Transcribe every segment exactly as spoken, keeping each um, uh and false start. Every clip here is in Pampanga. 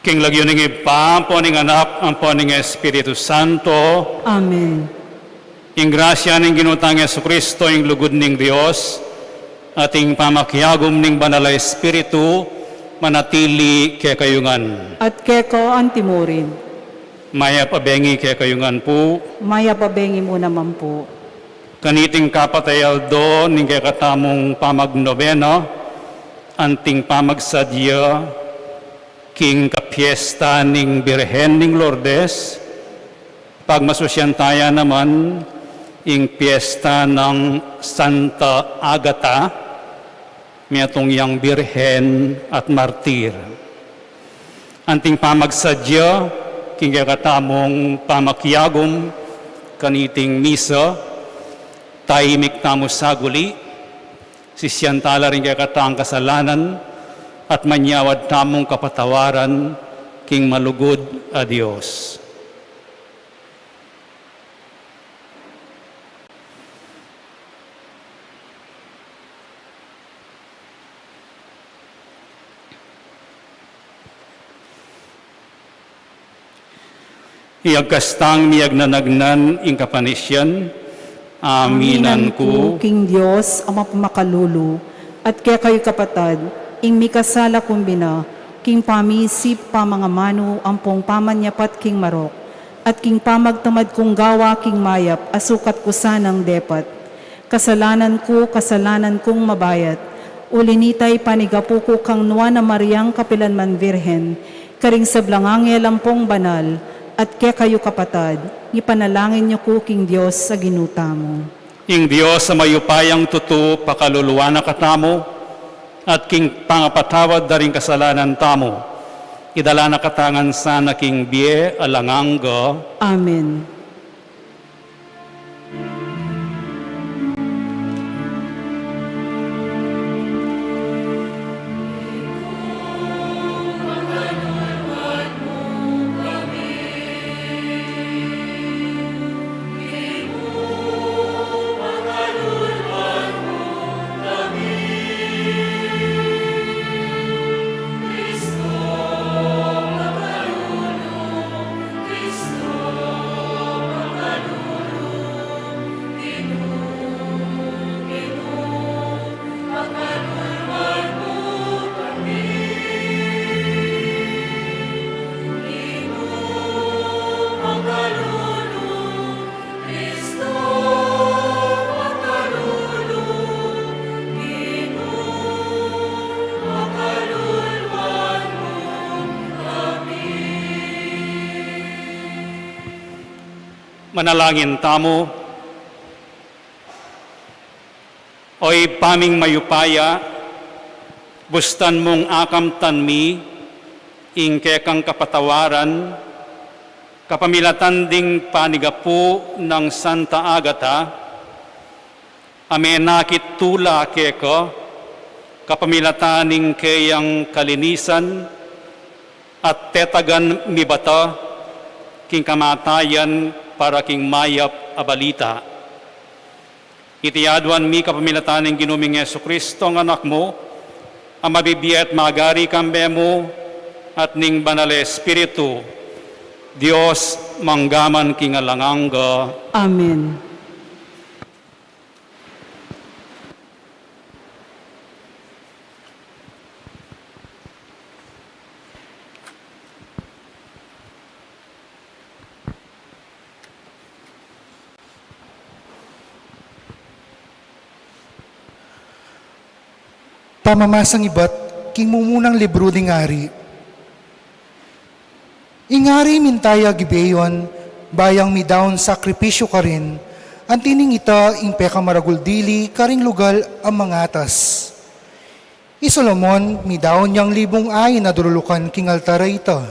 King lagyu ning Ibpa, ampo ning Anak, ampo ning Espiritu Santo. Amen. Ing grasya ning Ginu tang Jesucristo, ing lugud ning Dios, at ing pamakiagum ning Banal a Espiritu, manatili kekayu ngan. At keka antimurin. Mayap a bengi kekayu ngan pu. Mayap a bengi mu naman pu. Kaniting kapat a aldo ning kekatamung pamagnobena, anting pamagsadya king kapiesta ning Birhen ning Lourdes, pagmasusyan taya naman ing piesta nang Santa Agata, metung yang birhen at martir. Anting pamagsadya king kekatamung pamakiagum kaniting misa, taimik tamu saguli, sisian tala ring kekatang kasalanan, at manyawad tamung kapatawaran king malugud a Dios. Iyagkas tang miyagnanagnan ing kapanisian. Aminan ku king Dios a mapamakalulu, at kekayu kapatad, ing mikasala kung bina, king pamisip, pamangamanu, ampong pamanyapat king marok, at king pamagtamad kung gawa king mayap, a sukat ku sanang depat. Kasalanan ku, kasalanan kung mabayat. Uli nita, ipanigapu ku kang Nuan a Mariang kapilan man Virgen, karing sablang angel ampong banal, at kekayu kapatad, ipanalangin yu ku king Dios a Ginu tamu. Ing Dios a mayupayang tutu pakaluluan na katamu, at king pangapatawad da ring kasalanan tamu, idala na kata ngan sana king bie alang angga. Amen. Manalangin tamu. O Ibpa ming mayupaya, bustan mung akamtan mi ing kekang kapatawaran, kapamilatan ding panigapu nang Santa Agata, a menakit tula keka, kapamilatan ning keyang kalinisan, at tetagan mibata king kamatayan para king mayap a balita. Iti aduan mi kapamilatan ning Ginu ming Jesucristo, a Anak mu, a mabibie at magari kambe mu, at ning Banal a Espiritu, Dios, mangga man king alang angga. Amen. Pamamasang ibat king mumunang libru ding Ari. Ing Ari minta ya gibeyon, ba yang midaun sakripisyu karin, anti ning ita ing pekamaragul dili karing lugal a mangatas. I Solomon, midaun yang libung ain a durulukan king altar a ita.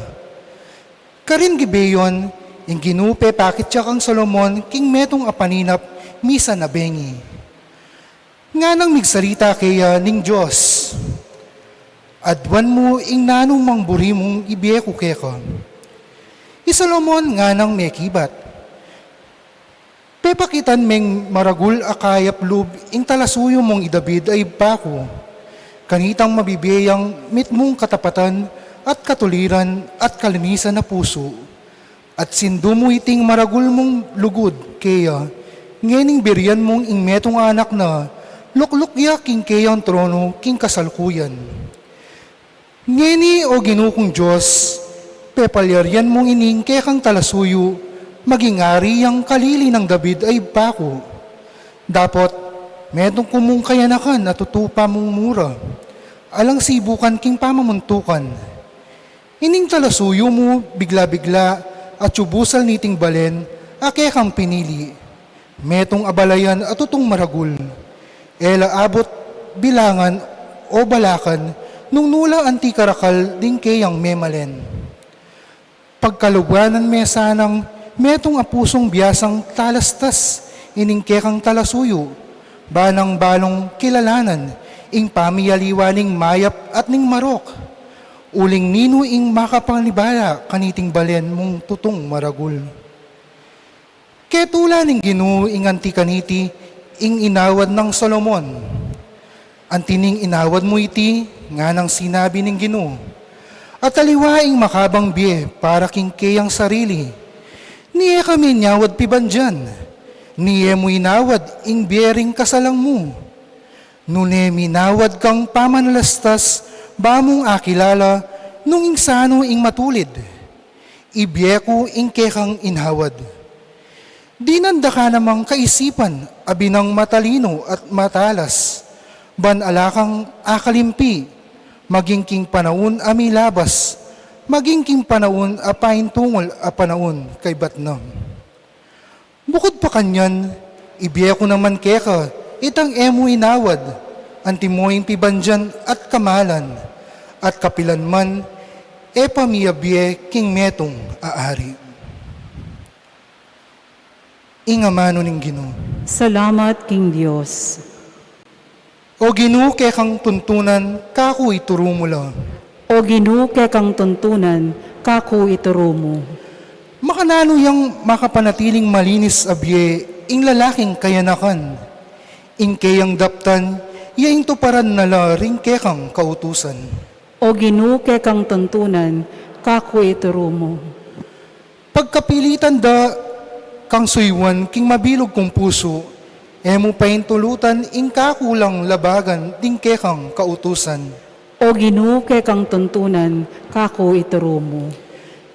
Karin gibeyon, ing Ginu pepakit ya kang Solomon king metung a paninap misan a bengi. Nganang migsalita keya ning Dios, "Aduan mu ing nanu mang buri mung ibie ku keka." I Solomon nganang mekibat, "Pepakitan meng maragul a kayap lub ing talasuyu mung i David a ibpa ku. Kanitang mabibie yang mitmung katapatan at katuliran at kalinisan a pusu, at sindu mu iting maragul mung lugud keya, ngening birian mung ing metung a anak na lukluk ya king keyang tronu king kasalukuyan. Ngeni, O Ginu kung Dios, pepalyarian mung ining kekang talasuyu maging ari yang kalili nang David a ibpa ku. Dapot metung ku mung kayanakan a tutu pa mung mura, alang sibukan king pamamuntukan. Ining talasuyu mu bigla-bigla atyu busal niting balen a kekang pinili. Metung a balayan a tutung maragul. E la abut bilangan o balakan nung nu la anti karakal ding keyang memalen. Pagkalubanan me sanang metung a pusung biasang talastas ining kekang talasuyu, ba nang balung kilalanan ing pamialiwa ning mayap at ning marok, uling ninu ing makapanibala kaniting balen mung tutung maragul. Ketula ning Ginu ing anti kaniti ing inawad nang Solomon. Anti ning inawad mu iti, nganang sinabi ning Ginu, at aliwa ing makabang bie para king keyang sarili. Ni e ka minyawad pibandian, ni e mu inawad ing bie ring kasalang mu. Nune minawad kang pamanalastas, ba mung akilala nung ing sanu ing matulid. Ibie ku ing kekang inawad. Dinan da ka namang kaisipan a binang matalinu at matalas, ban ala kang akalimpi, maging king panaun a milabas, maging king panaun a paintungul a panaun kaybat na. Bukud pa kanyan, ibie ku naman keka itang e mu inawad, antimo ing pibandian at kamalan, at kapilan man e pa miyabie king metung a ari. Ing amanu ning Ginu. Salamat king Dios. O Ginu, kekang tuntunan, kaku ituru mu la. O Ginu, kekang tuntunan, kaku ituru mu. Makananu yang makapanatiling malinis a bie ing lalaking kayanakan? Ing keyang daptan, ya ing tuparan na la ring kekang kautusan. O Ginu, kekang tuntunan, kaku ituru mu. Pagkapilitan da kang suyuan king mabilug kung pusu, e mu paintulutan ing kaku lang labagan ding kekang kautusan. O Ginu, kekang tuntunan, kaku ituru mu.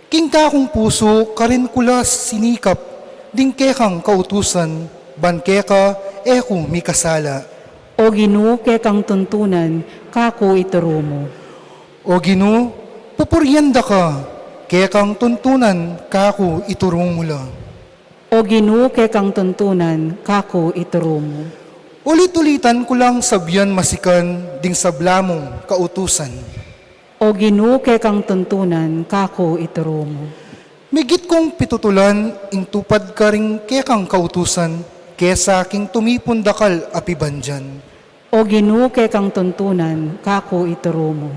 King kakung pusu karin ku la sinikap ding kekang kautusan, ban keka e ku mikasala. O Ginu, kekang tuntunan, kaku ituru mu. O Ginu, pupurian da ka, kekang tuntunan, kaku ituru mu la. O Ginu, kekang tuntunan, kaku ituru mu. Ulit-ulitan ku lang sabian masikan ding sabla mung kautusan. O Ginu, kekang tuntunan, kaku ituru mu. Migit kung pitutulan ing tupad karing kekang kautusan, kesa king tumipun dakal a pibandian. O Ginu, kekang tuntunan, kaku ituru mu.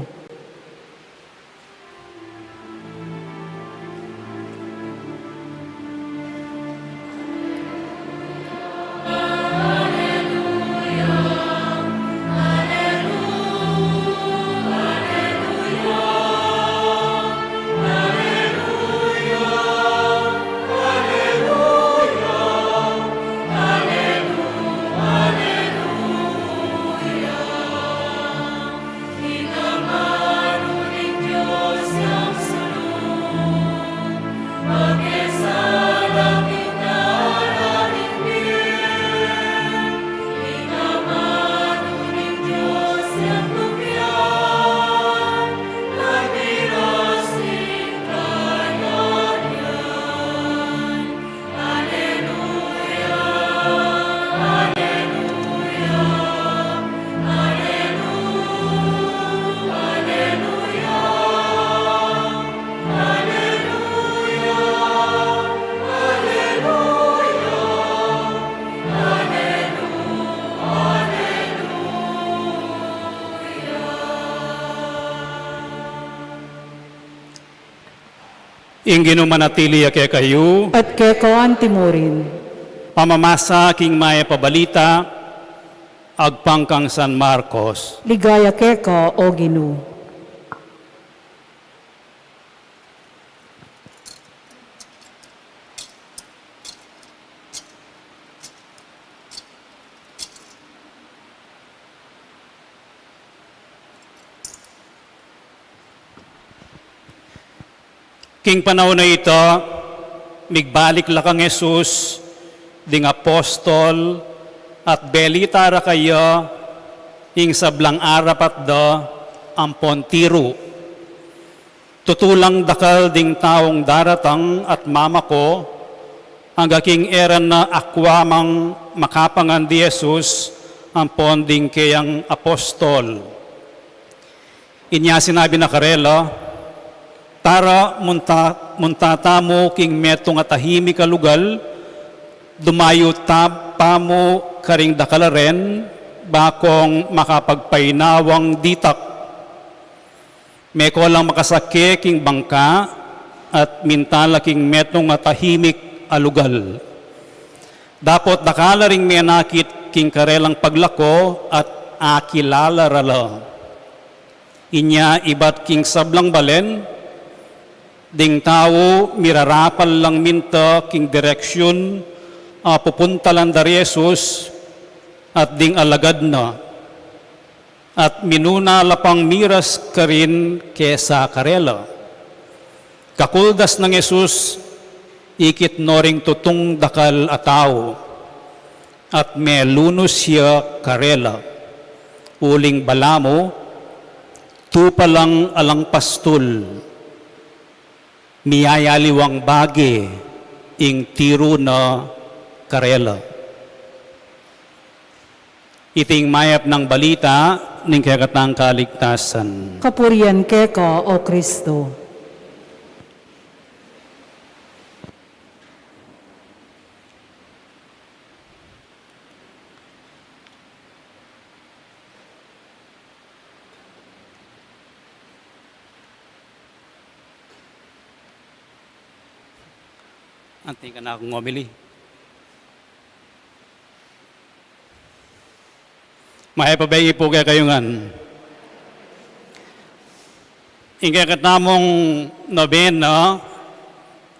Ing Ginu manatili ya kekayu. At keka antimurin. Pamamasa king Mayap a Balita agpang kang San Marcos. Ligaya keka, O Ginu. King panaun a ita, migbalik la kang Jesus ding apostol at belita ra kaya ing sablang arapat da ampon tiru. Tutu lang dakal ding taung daratang at mamako, angga king e ra na akua mang makapangan di Jesus ampon ding keyang apostol. Inya sinabi na karela, "Tara, munta, munta tamu king metung a tahimik a lugal, dumayu ta-, tamu karing dakal a ren, bakong makapagpainawang ditak." Meko lang makasake king bangka at minta la king metung a tahimik a lugal. Dapot dakal la ring menakit king karelang paglako at akilala ra la. Inya ibat king sablang balen, ding tau mirarapal lang minta king direksyun a pupuntalan da ri Jesus at ding alagad na. At minuna la pang miras karin kesa karela. Kakuldas nang Jesus, ikit no ring tutung dakal a tau, at melunus ya karela. Uling balamu, tupa lang alang pastul, miyayaliwang bage ing tiru na karela. Iting mayap nang balita ning kekatang kaligtasan. Kapurian keka, O Kristo. Anting kanakung homily. Mayap a beng ipu kekayu ngan. Ing kekatamung nobena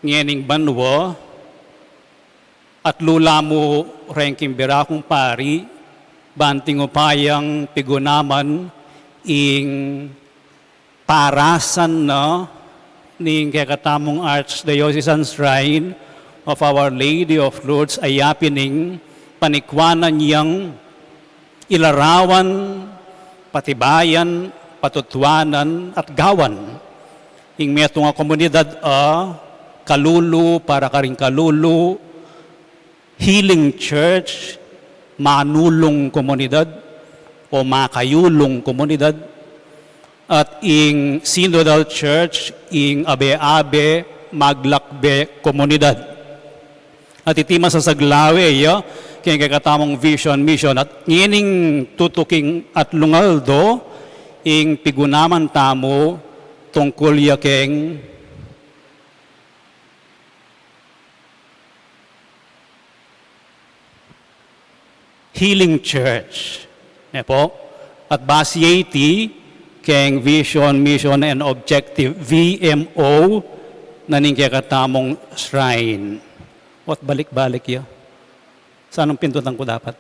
ngening banua, atlu la mu reng king bira kung pari, banting upayang pigunaman ing parasan na ning kekatamung Archdiocesan Shrine of Our Lady of Lourdes a yapin ing panikwanan yang ilarawan, patibayan, patutuanan, at gawan ing metung a komunidad a kalulu para karing kalulu, healing church, manulung komunidad o makayulung komunidad, at ing synodal church, ing abe-abe, maglakbe komunidad. At iti masasaglawe ya king kekatamung vision mission. At ngening tutuking atlung aldo, ing pigunaman tamu tungkul ya keng Healing Church. Ne po? At basi ya iti keng Vision, Mission, and Objective, V M O, na ning kekatamung shrine. At balik-balik ya. Sanung pindutan ku dapat?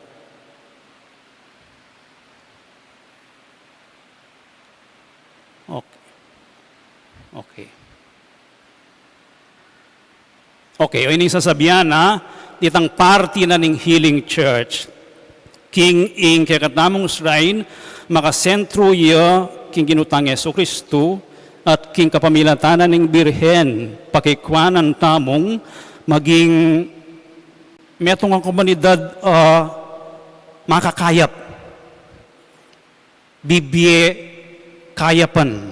Okay. Okay. Okay, o ining sasabian na, itang parti na ning Healing Church, king ing kekatamung shrine, makasentru ya king Ginu tang Jesucristo, at king kapamilatan na ning Birhen, pakikwanan tamung maging metung a komunidad, ah, makakayap. Bibie kayapan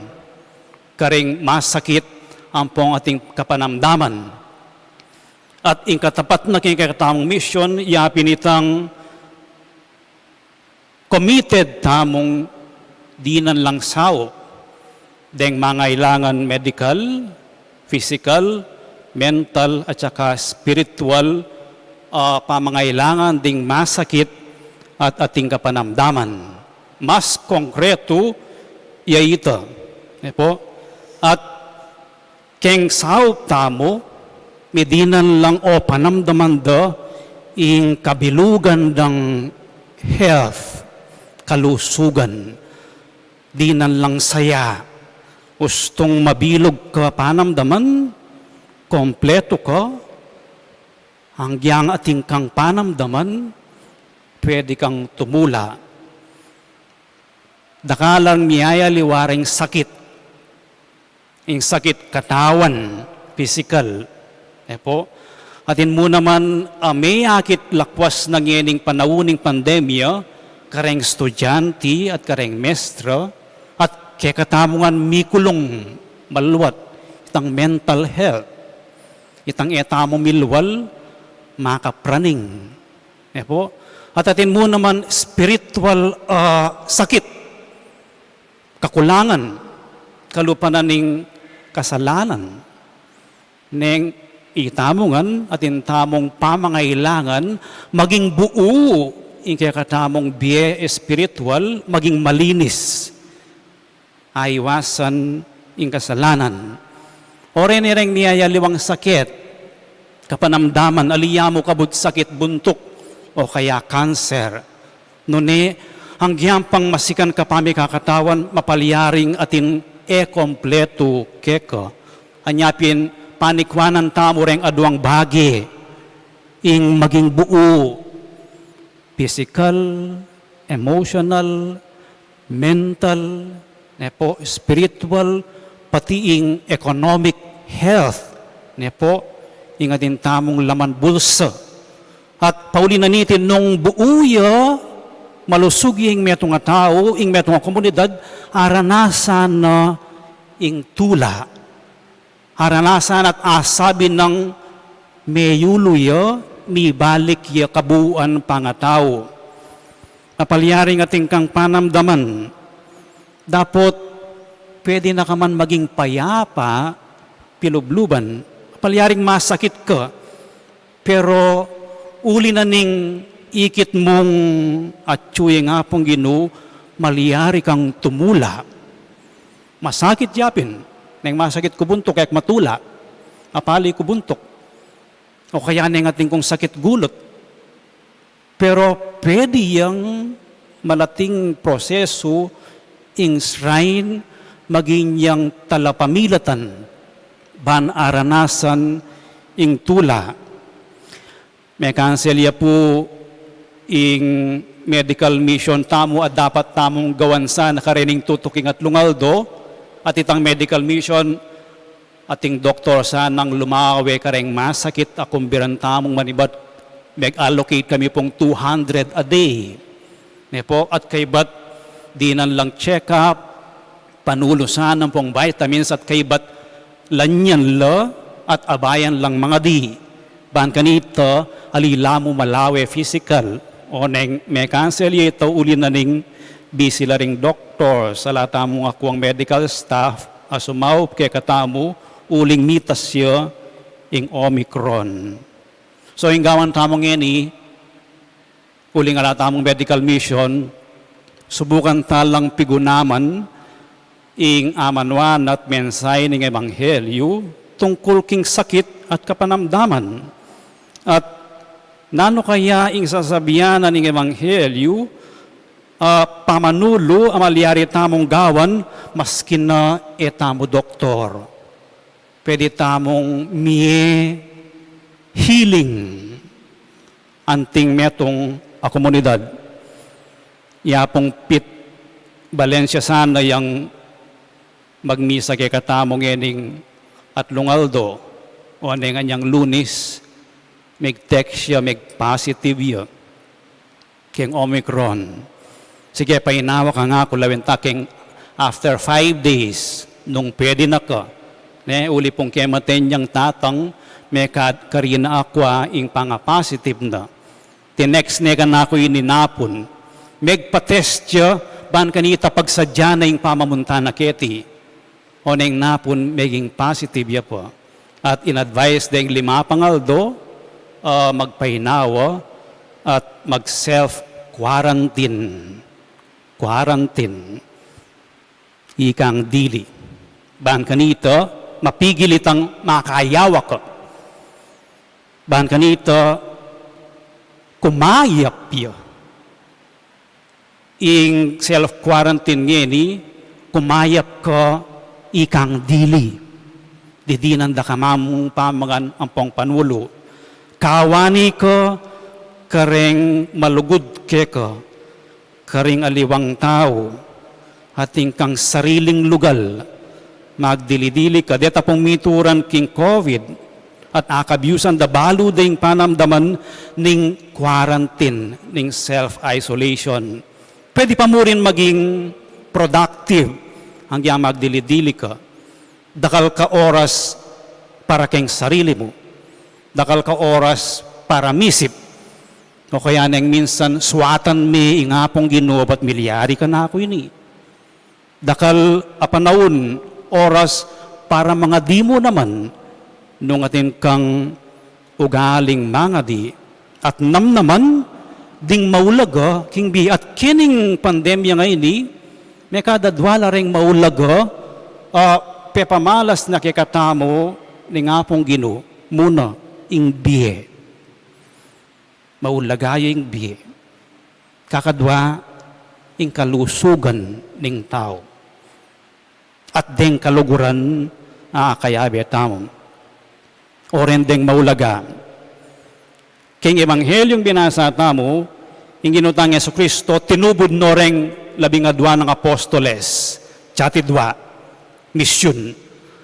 karing masakit ampong ating kapanamdaman. At ing katapat na king kekatamung mission, yapin itang committed tamung dinan lang saup deng mangailangan medical, physical, mental, at saka spiritual, ah, pamangailangan ding masakit at ating kapanamdaman. Mas konkretu ya ita. Ne po? At keng saup tamu, midinan lang o panamdaman da ing kabilugan dang health, kalusugan. Dinan lang saya, ustung mabilug ka panamdaman, kompletu ka, anggiyang atin kang panamdaman, pwede kang tumula. Dakal lang miyayaliwa ring sakit, ing sakit katawan, pisikal. E pu, atin mu naman a meyakit lakwas na ngening panaun ning pandemya, kareng estudyante at kareng mestra, at kekatamu ngan mikulung maluat, itang mental health, itang e tamu milwal makapraning. E pu, at atin mu naman spiritual, ah, sakit, kakulangan, kalupa na ning kasalanan. Neng itamu ngan, atin tamung pamangailangan, maging buu ing kekatamung bie espiritual, maging malinis. Aiwasan ing kasalanan. O reni reng miyayaliwang sakit, kapanamdaman, ali ya mu kabud sakit buntuk o kaya kanser. Nune, anggiyang pang masikan kapamikakatawan, mapalyaring atin e kompletu keka. Anya pin, panikwanan tamu reng aduang bage, ing maging buu, pisikal, emotional, mental, ne pu, spiritual, pati ing economic health, ne pu, ing atin tamung laman bulsa. At pauli na niti nung buu ya, malusug ya ing metung a tau, ing metung a komunidad, aranasan na ing tula. Aranasan at asabi nang meyulu ya, mibalik ya kabuuan pangatau. Apalyaring atin kang panamdaman, dapot pwede na ka man maging payapa, pilubluban. Apalyaring masakit ka, pero uli na ning ikit mung atyu ing Apung Ginu, malyari kang tumula. Masakit ya pin, neng masakit ku buntuk, e ku matula, apali ku buntuk. O kaya neng atin kung sakit gulut. Pero pwede yang malating prosesu ing shrine maging yang talapamilatan ban aranasan ing tula. Mekansel ya pu ing medical mission tamu a dapat tamung gawan sana karening tutuking atlung aldo, at itang medical mission, ating doktor sanang lumawe kareng masakit a kumbiran tamung manibat, meg-allocate kami pung two hundred a day. Ne pu, at kaybat dinan lang check-up, panulusan ampong vitamins at kaybat lanyan la at abayan lang mangadi. Ban kanita, ali la mu malawe physical. Oneng mekansel ya ita uli na ning busy la ring doktor, sala tamung akwang medical staff a sumaup kekatamu uling mitas ya ing Omicron. So, ing gawan tamu ngeni, uling ala tamung medical mission, subukan ta lang pigunaman ing amanuan at mensahe ning ebanghelyu tungkul king sakit at kapanamdaman. At nanu kaya ing sasabian na ning ebanghelyu, ah, pamanulu a malyari tamung gawan maski na e tamu doktor? Pwede tamung mie healing anting metung a komunidad. Ya pung Pit Valencia sana yang magmisa kekatamu ngening atlung aldo, oneng anyang Lunis, meg-text ya, meg-positive ya keng Omicron. Sige, painawa ka, ngaku, lawen ta keng after five days, nung pwede na ka. Ne, uli pung kematen yang tatang, mekad karina akwa ing panga-positive na. Tinext ne kanaku ini napun. Megpa-test ya, ban kanita pagsadya na ing pamamunta na keti. Oneng napun meging positive ya pa. At in-advise deng lima pang aldo, ah, magpainawa at mag-self-quarantine. Quarantine. Ikang dili. Ban kanita, mapigil itang makayawak ka. Ban kanita, kumayap ya. Ing self-quarantine ngeni, kumayap ka ikang dili. Didinan da ka mamung pamangan ampong panulu. Kawani ka kareng malugud keka, karing aliwang tau, atin kang sariling lugal, magdili-dili ka. Deta pung mituran king COVID, at akabiusan da balu deng panamdaman ning quarantine, ning self-isolation. Pwede pa mu rin maging productive, anggyang magdili-dili ka. Dakal ka oras para keng sarili mu. Dakal ka oras para misip. O kaya neng minsan, suatan me ing Apung Ginu, bat milyari kanaku ini. Dakal a panaun, oras para mangadi mu naman, nung atin kang ugaling mangadi, at namnaman ding maulaga king bie. At kening pandemya ngeni, mekadadwa la reng maulaga a pepamalas na kekatamu ning Apung Ginu, muna ing bie. Maulaga ya ing bie. Kakadwa, ing kalusugan ning tau. At deng kaluguran a akayabe tamu. O ren deng maulaga. King Ebanghelyung binasa tamu, ing Ginu tang Jesucristo, tinubud no reng labing adwa nang apostoles, tsatidwa, misyun.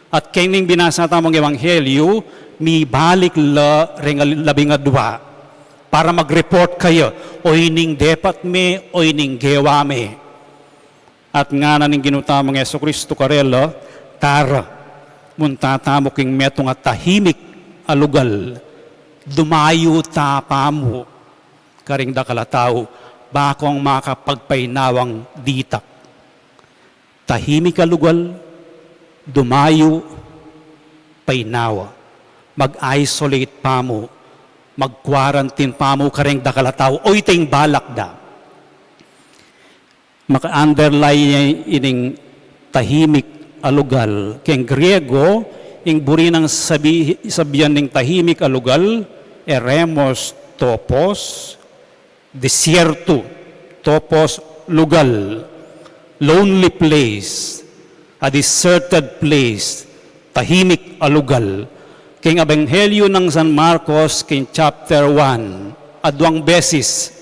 At kening binasa tamung Ebanghelyu, mibalik la reng labing adwa para mag-report kaya, o ining depat me, o ining gewa me. At ngana ning Ginu tamung Jesucristo karela, tara, munta tamu king metung a tahimik a lugal, dumayu ta pamu karing dakal a tau, bakong makapagpainawang ditak. Tahimik a lugal, dumayu, painawa. Mag-isolate pamu, mag-quarantine pamu kareng dakal a tau, o ita ing balak da. Maka-underline ya ining tahimik a lugal. Keng Griego, ing buri nang sabi-, sabian ning tahimik a lugal, eremos topos, desierto, topos lugal, lonely place, a deserted place, tahimik a lugal. Keng Ebanghelyo nang San Marcos, keng chapter one, adwang beses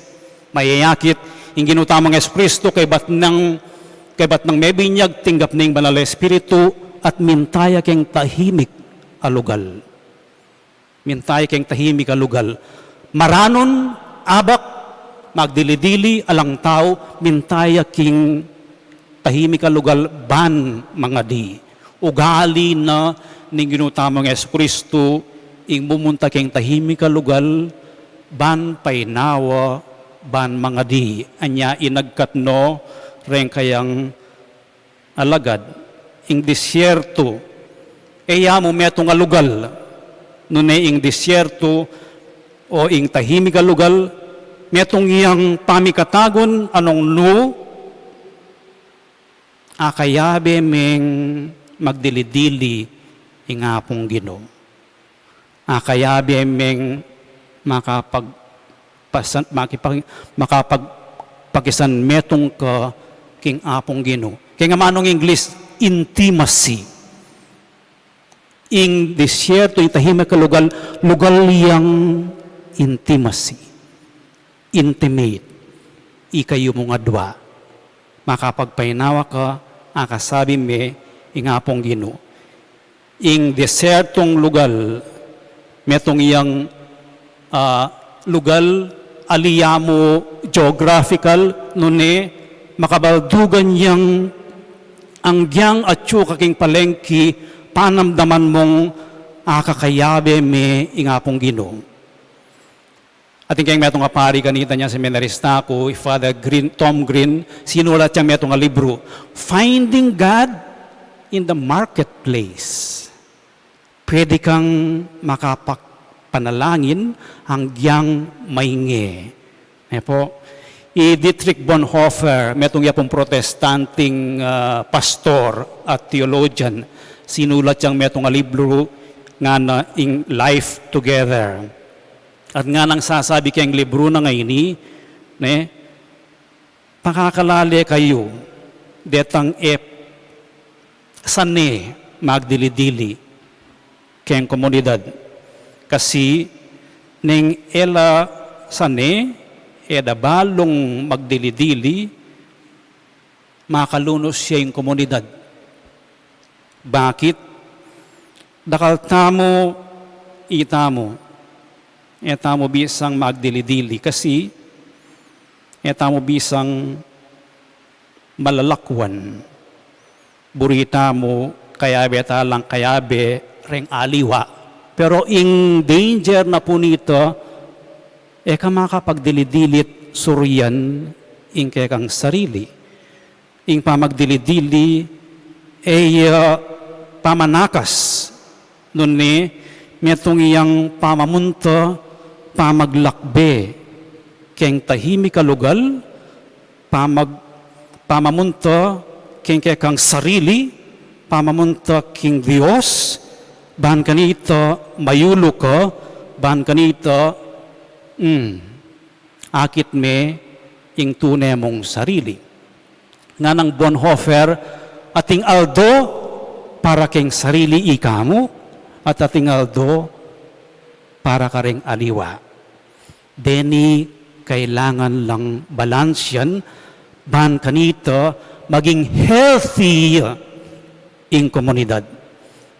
mayayakit ing Ginu tamung Jesucristo kaybat nang, kaybat nang mebinyag, tinggap ne ing Banal a Espiritu, at minta ya keng tahimik a lugal. Minta ya keng tahimik a lugal. Maranun, abak, magdili-dili, alang tau, minta ya king tahimik a lugal ban mangadi. Ugali na ning Ginu tamung Jesucristo ing mumunta keng tahimik a lugal ban painawa, ban mangadi. Anya inagkat no reng kayang alagad, ing disyerto, e ya mu metung a lugal, nune ing disyerto o ing tahimik a lugal, metung yang pamikatagun a nung nu akayabe meng magdili-dili ing Apung Ginu. Akayabe meng makapagpasan-, makipag-, makapagpakisan metung ka king Apung Ginu. Keng amanung Ingles, intimacy. Ing disyerto, ing tahimik a lugal, lugal yang intimacy. Intimate. Ikayu mung adwa. Makapagpainawa ka, akasabi me ing Apung Ginu. Ing disyertung lugal, metung yang, ah, lugal ali ya mu geographical, nune makabaldugan yang anggyang atyu ka king palengki, panamdaman mung akakayabe me ing Apung Ginu. Atin keng metung a pari kanita, nya seminarista ku, i Father Green, Tom Green, sinulat yang metung a libru, Finding God in the Marketplace. Pwede kang makapagpanalangin anggyang mainge. Ne po, i Dietrich Bonhoeffer, metung ya pung Protestanting, ah, pastor at theologian, sinulat yang metung a libru, ngana ing Life Together. At nganang sasabi keng libru na ngeni, ne, pakakalale kayu detang e sane magdili-dili. keng komunidad. Kasi neng e la sane, e da balung magdili-dili, makalunus ya ing komunidad. Bakit? Dakal tamu, itamu, e tamu bisang magdili-dili kasi e tamu bisang malalakwan. Buri tamu, kayabe ta lang kayabe reng aliwa. Pero ing danger na pu nita, e ka makapagdili-dili't surian ing kekang sarili. Ing pamagdili-dili, e ya pamanakas, nune metung yang pamamunta, pamaglakbe keng tahimik a lugal, pamag-, pamamunta keng kekang sarili, pamamunta king Dios, ban kanita mayulu ka, ban kanita, mm, akit me ing tune mung sarili. Nganang Bonhoeffer, ating aldo para keng sarili ika mu, at ating aldo para kareng aliwa. Deni kailangan lang balansian ban kanita maging healthy ing komunidad.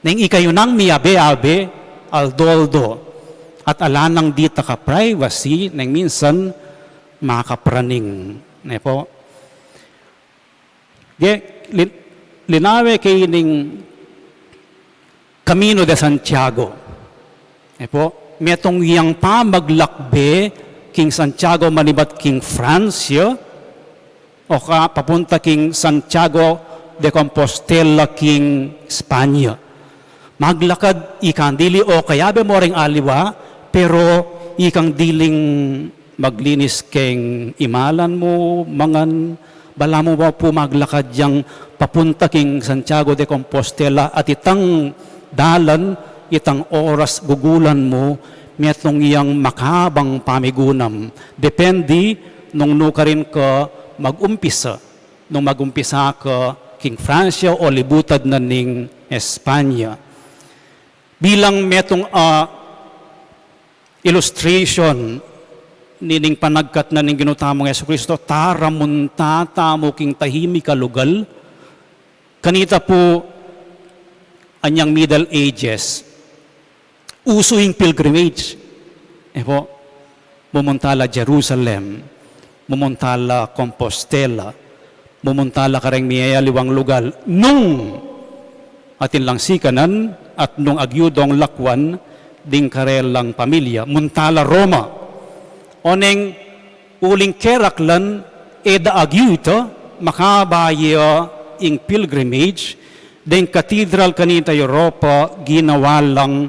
Neng ikayu nang miyabe-abe, aldo-aldo, at ala nang ditak a privacy, neng minsan makapraning. Ne pu? Ge, lin-, linawe ke ining Camino de Santiago. E pu, metung yang pamaglakbe king Santiago manibat king Francia, o ka papunta king Santiago de Compostela king Espanya. Maglakad ikang dili o kayabe mo reng aliwa, pero ikang diling maglinis keng imalan mu, mangan, balamu mu pu maglakad yang papunta king Santiago de Compostela at itang dalan, itang oras gugulan mu, metung yang makabang pamigunam. Depende nung nu karin ka mag-umpisa, nung mag-umpisa ka king Francia o libutad na ning Espanya. Bilang metung a illustration nining panagkat na ning Ginu tamung Jesucristo, tara munta tamu king tahimik a lugal. Kanita pu anyang Middle Ages, usu ing pilgrimage. E pu, mumunta la Jerusalem, mumunta la Compostela, mumunta la kareng miyayaliwang lugal, nung atin lang sikanan at nung agyu dong lakwan ding karelang pamilya, munta la Roma. Oneng uling keraklan, e da agyu ita, makabaya ing pilgrimage, deng cathedral kanita Europa, ginawa lang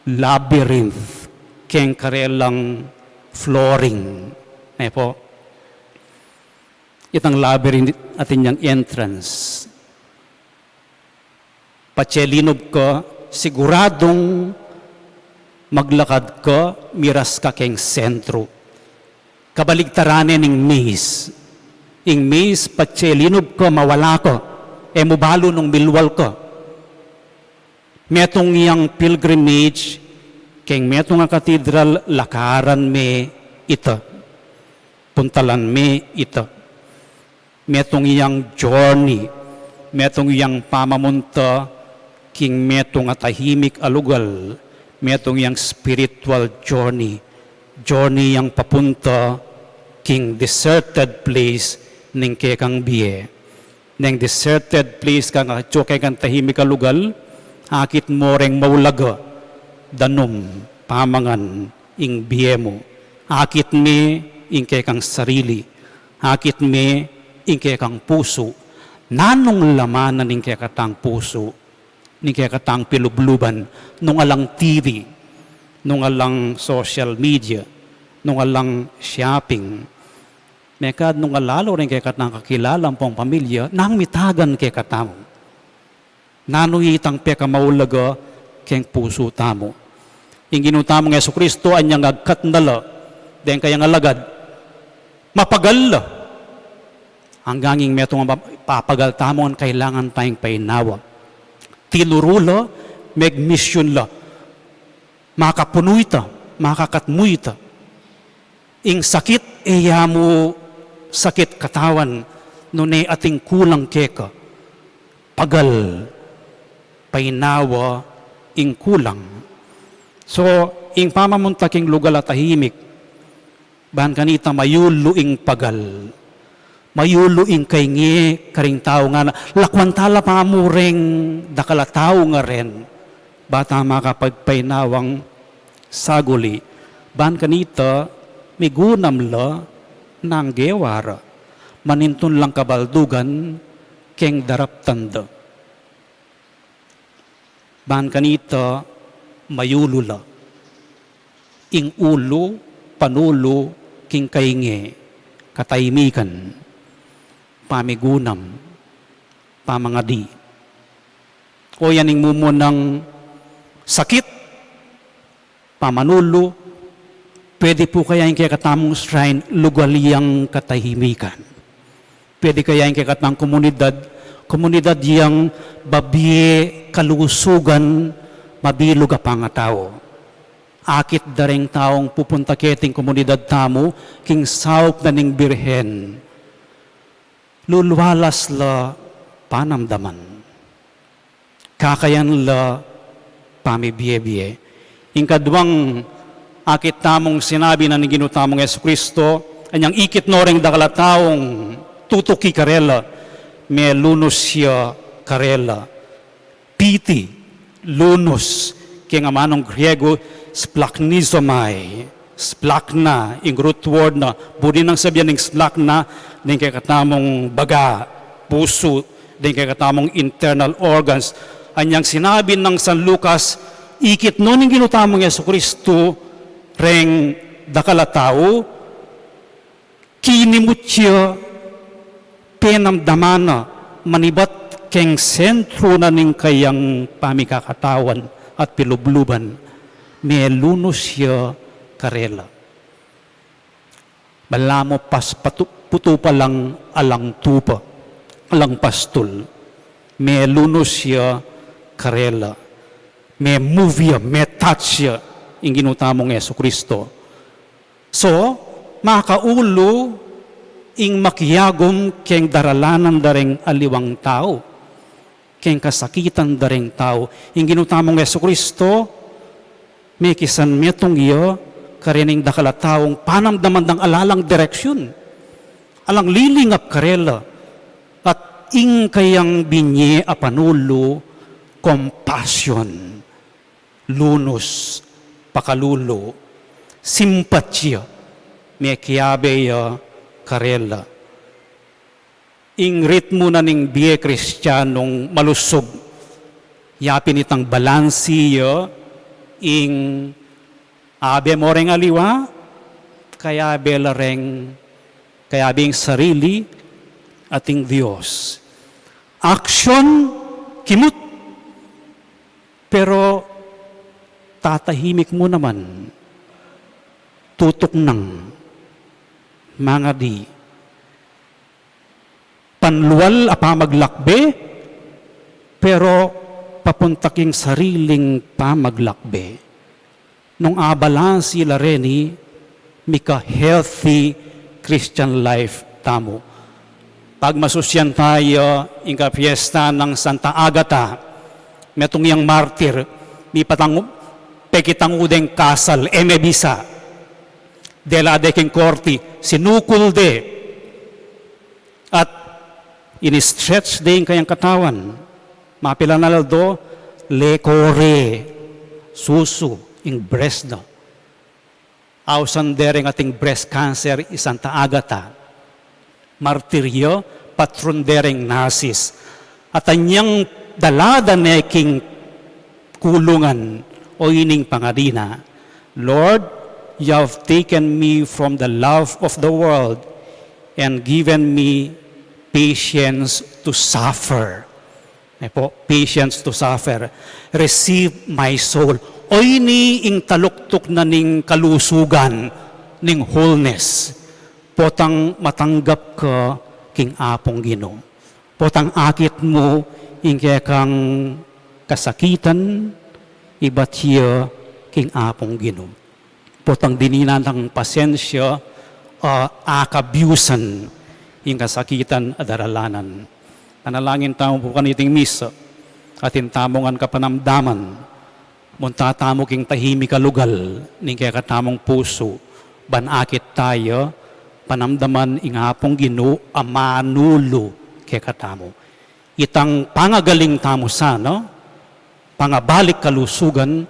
labyrinth, keng karelang flooring. Ne pu? Itang labyrinth atin yang entrance. Patse linub ka, siguradung maglakad ka, miras ka keng sentru. Kabaligtaran ne ning maze. Ing maze, patse linub ka, mawala ka. E mu balu nung milwal ka. Metung yang pilgrimage, keng metung a cathedral, lakaran me ita. Puntalan me ita. Metung yang journey, metung yang pamamunta king metung a tahimik a lugal, metung yang spiritual journey, journey yang papunta king deserted place ning kekang bie. Neng deserted place ka, nga atsu kang tahimik a lugal, akit mo reng maulaga, danum, pamangan, ing bie mu. Akit me ing kekang sarili, akit me ing kekang pusu. Nanung laman na ning kekatang pusu, ning kekatang pilubluban, nung alang T V, nung alang social media, nung alang shopping. Mekad nung alalu ring kekatang kakilala ampong pamilya, nang mitagan kekatamu. Nanu itang pekamaulaga keng pusu tamu. Ing Ginu tamung Jesucristo anyang agkat na la deng kayang alagad, mapagal la. Anggang ing metung a papagal tamu, kailangan tayang painawa. Tinuru la megmisyun la, makapunu ita, makakatmu ita. Ing sakit, e ya mu sakit katawan, nune ating kulang keka. Pagal, painawa ing kulang. So, ing pamamunta king lugal a tahimik, ban kanita mayulu ing pagal, mayulu ing kainge karing tau, ngana, lakwan tala pa mu reng dakal a tau ngaren, bata makapagpainawang saguli, ban kanita migunam la nang gewa ra, manintun lang kabaldugan keng daraptan da. Ban kanita mayulu la ing ulu, panulu king kainge, katahimikan, pamigunam, pamangadi. O yan ing mumunang sakit, pamanulu, pwede pu kaya ing kekatamung shrine, lugal yang katahimikan? Pwede kaya ing kekatang komunidad, komunidad yang babie kalusugan, mabilug a pangatau? Akit da reng taung pupunta keting komunidad tamu, king saup na ning Birhen, lulualas la panamdaman, kakayan la pamibie-bie. Ing kaduang akit tamung sinabi na ning Ginu tamung Jesucristo, anyang ikit no reng dakal a taung tutuki karela, melunus ya karela. Pity, lunus, keng amanung Griego, splachnizomai, splanchna, ing root word na, buri nang sabian ing splanchna, deng kekatamung baga, pusu, deng kekatamung internal organs. Anyang sinabi nang San Lucas, ikit no ning Ginu tamung Jesucristo reng dakal a tau, kinimut ya, penamdaman na, manibat keng sentru na ning kayang pamikakatawan at pilubluban, melunus ya karela. Balamu pas patu-, putu pa lang alang tupa, alang pastul, melunus ya karela. Me-move ya, me-touch ya ing Ginu tamung Jesucristo. So, makaulu ing makiagum keng daralanan da reng aliwang tau, keng kasakitan da reng tau. Ing Ginu tamung Jesucristo, mekisan metung ya karening dakal a taung panamdaman dang ala lang direksyun, alang lilingap karela, at ing kayang binie a panulu, compassion, lunus, pakalulu, simpatya, mekiabe ya karela. Ing ritmu na ning bie Kristianung malusug, yapin itang balansi ya ing abe mo reng aliwa, kayabe la reng, kayabe ing sarili at ing Dios. Aksyon, kimut, pero tatahimik mu naman, tutuknang, mangadi, panlual a pamaglakbe, pero papunta king sariling pamaglakbe. Nung abalansi la reni, mika healthy Christian life tamu. Pagmasusyan taya ing kapiesta nang Santa Agata, metung yang martir, mipatangu, pekitangu deng kasal, e mebisa. Dela de king korti, sinukul de. At ini-stretch de ing kayang katawan. Mapilan a aldo, lekore, susu, ing breast na. Ausan de reng ating breast cancer i Santa Agata. Martir ya, patron de reng nasis. At anyang dalada ne king kulungan, o ining pangadi na, "Lord, you have taken me from the love of the world and given me patience to suffer." Ayan po, patience to suffer. "Receive my soul." O ini ing taluktuk na ning kalusugan, ning wholeness. Potang matanggap ka king Apung Ginu. Potang akit mu ing kekang kasakitan, Ibat ya king Apung Ginu. Potang dininan tang pasensya, a, akabyusan ing kasakitan a daralanan. Panalangin tamu pu kaniting misa, atin tamu ngan kapanamdaman, munta tamu king tahimik a lugal ning kekatamung pusu, ban akit taya panamdaman ing Apung Ginu a manulu kekatamu. Itang pangagaling tamu sana, pangabalik kalusugan,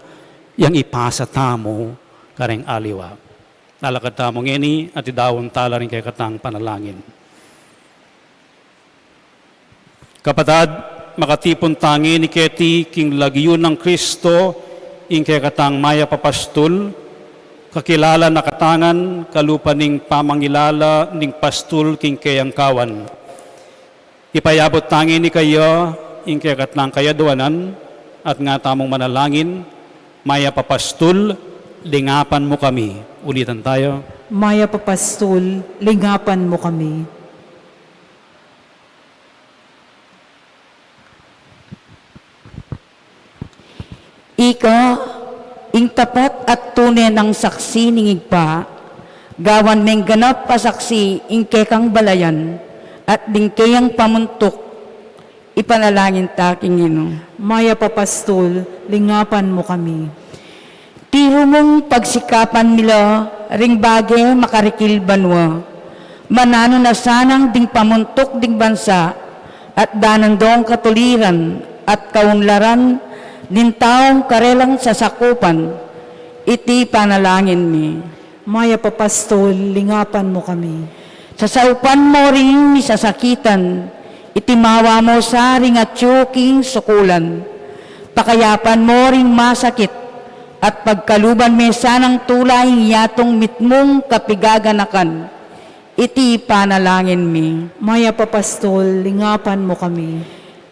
yang ipasa tamu kareng aliwa. Lalakad tamu ngeni at idaun tala ring kekatang panalangin. Kapatad, makatipun ta ngeni keti king lagyu nang Kristo, ing kekatang mayap a pastul, kakilalan na katangan, kalupa ning pamangilala ning pastul king keyang kawan. Ipayabut ta ngeni kaya ing kekatang kayadwanan, at nga tamung manalangin, Mayap a Pastul, lingapan mu kami. Ulitan tayo. Mayap a Pastul, lingapan mu kami. Ika ing tapat at tune nang saksi ning Ibpa, gawan meng ganap a saksi ing kekang balayan at ding keyang pamuntuk, ipanalangin ta king Ginu. Mayap a Pastul, lingapan mu kami. Tiru mung pagsikapan mi la ring bage makarikil banua. Mananu na sanang ding pamuntuk ding bansa at danan dong katuliran at kaunlaran ning taung karelang sasakupan. Iti panalangin mi. Mayap a Pastul, lingapan mu kami. Sasaupan mo ring misasakitan, itimawa mo sa ring atyu king sukulan. Pakayapan mo ring masakit, at pagkaluban me sanang tula ing yatung mitmung kapigaganakan. Iti panalangin mi. Mayap a Pastul, lingapan mu kami.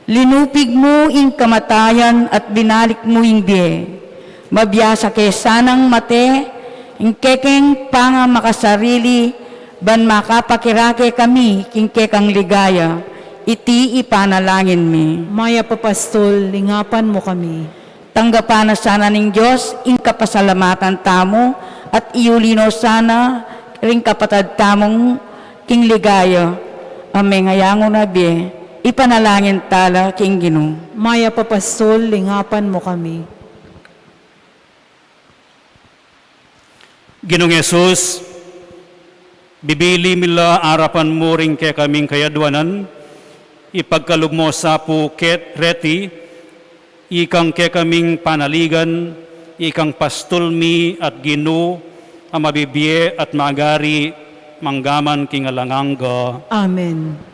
Linupig mu ing kamatayan at binalik mu ing bie. Mabiasa ke sanang mate ing kekeng pangamakasarili, ban makapakirake kami king kekang ligaya. Iti ipanalangin mi. Mayap a Pastul, lingapan mu kami. Tanggapan na sana ning Dios ing kapasalamatan tamu at iuli no sana ring kapatad tamung king ligaya a mengayangu na bie. Ipanalangin tala king Ginu. Mayap a Pastul, lingapan mu kami. Ginung Jesus, bibili mi la arapan mu ring kekaming kayadwanan, ipagkalub mo sa pu ket reti, ikang kekaming panaligan, ikang pastul mi at Ginu, a mabibie at magari, manggaman king alang angga. Amen.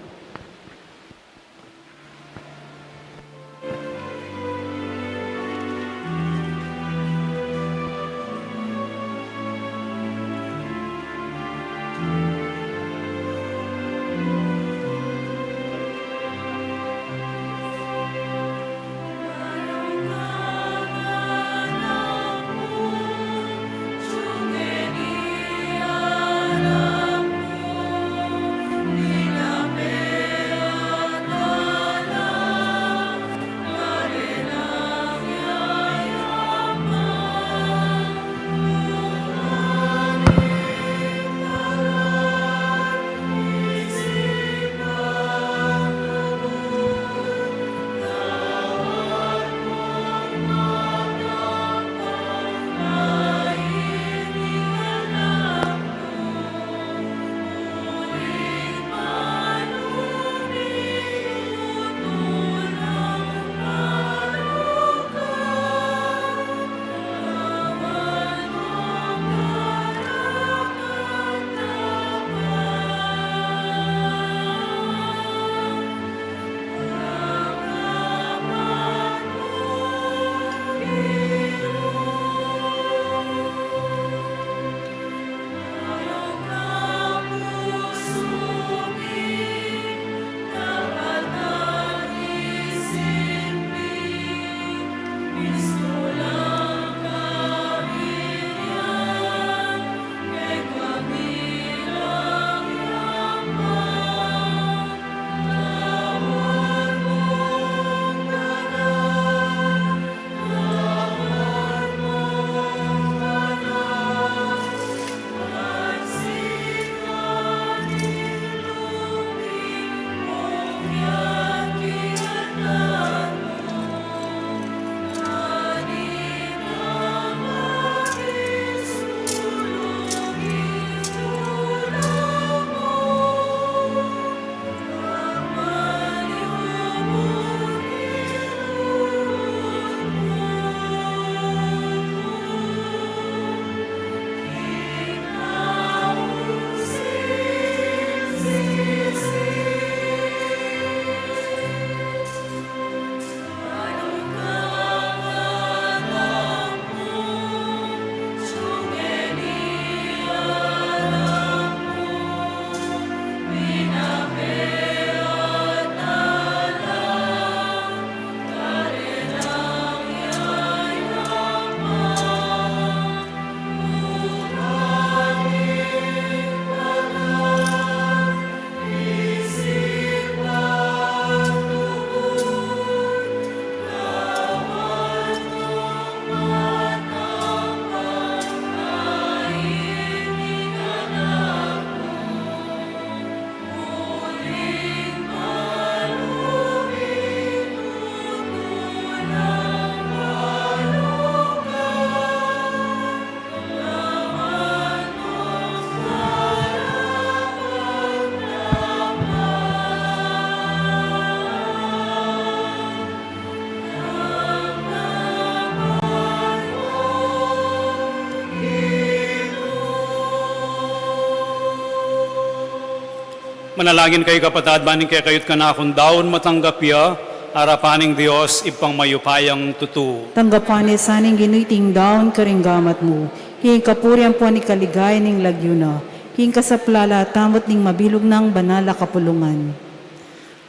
Manalangin kayu, kapatad, ban ing kekayu't kanakung daun matanggap ya arapan ning Dios Ibpang mayupayang tutu. Tanggapan na sa ning Ginu iting daun karing gamat mu, king kapurian ampon king kaligayan ning lagyu na, king kasaplalan tamu at ning mabilug nang banal a kapulungan.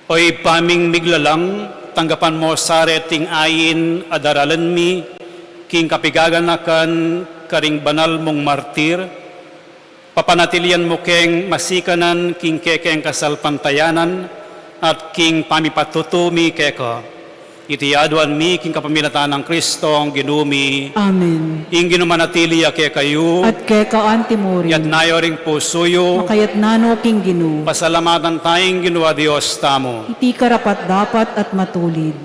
O Ibpa ming miglalang, tanggapan mu sa reting ain a daralan mi king kapigaganakan karing banal mung martir, papanatilian mu keng masikanan king kekeng kasalpantayanan at king pamipatutu mi keka. Iti aduan mi king kapamilatan nang Kristong Ginu mi. Amen. Ing Ginu manatili ya kekayu. At keka antimurin. Itas yu ring pusu yu. Makaitas no king Ginu. Pasalamatan taya ing Ginu a Dios tamu. Iti karapat-dapat at matulid.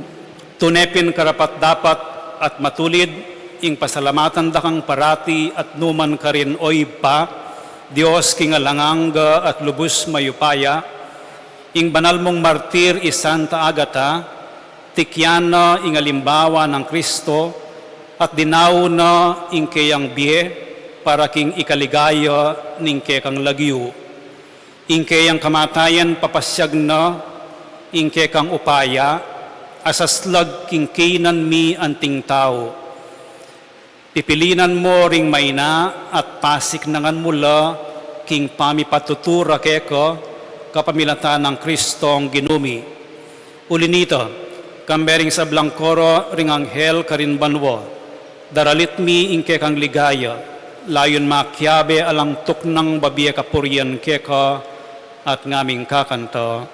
Tune pin karapat-dapat at matulid ing pasalamatan da kang parati at nukarin man, O Ibpa, Dios king alang angga at lubus mayupaya. Ing banal mung martir i Santa Agata, tikian na ing alimbawa nang Kristo at dinaun na ing keyang bie para king ikaligaya ning kekang lagyu. Ing keyang kamatayan papasiag na ing kekang upaya a saslag king keynan mi anting tau. Pipilinan mu ring maina at pasiknangan mu la king pamipatutu ra keka kapamilatan nang Kristong Ginu mi. Uli na nita, kambe ring sablang koro ring anghel karin banua, daralit mi ing kekang ligaya, layun makiabe alang tuknang babie kapurian keka, at ngaming kakanta.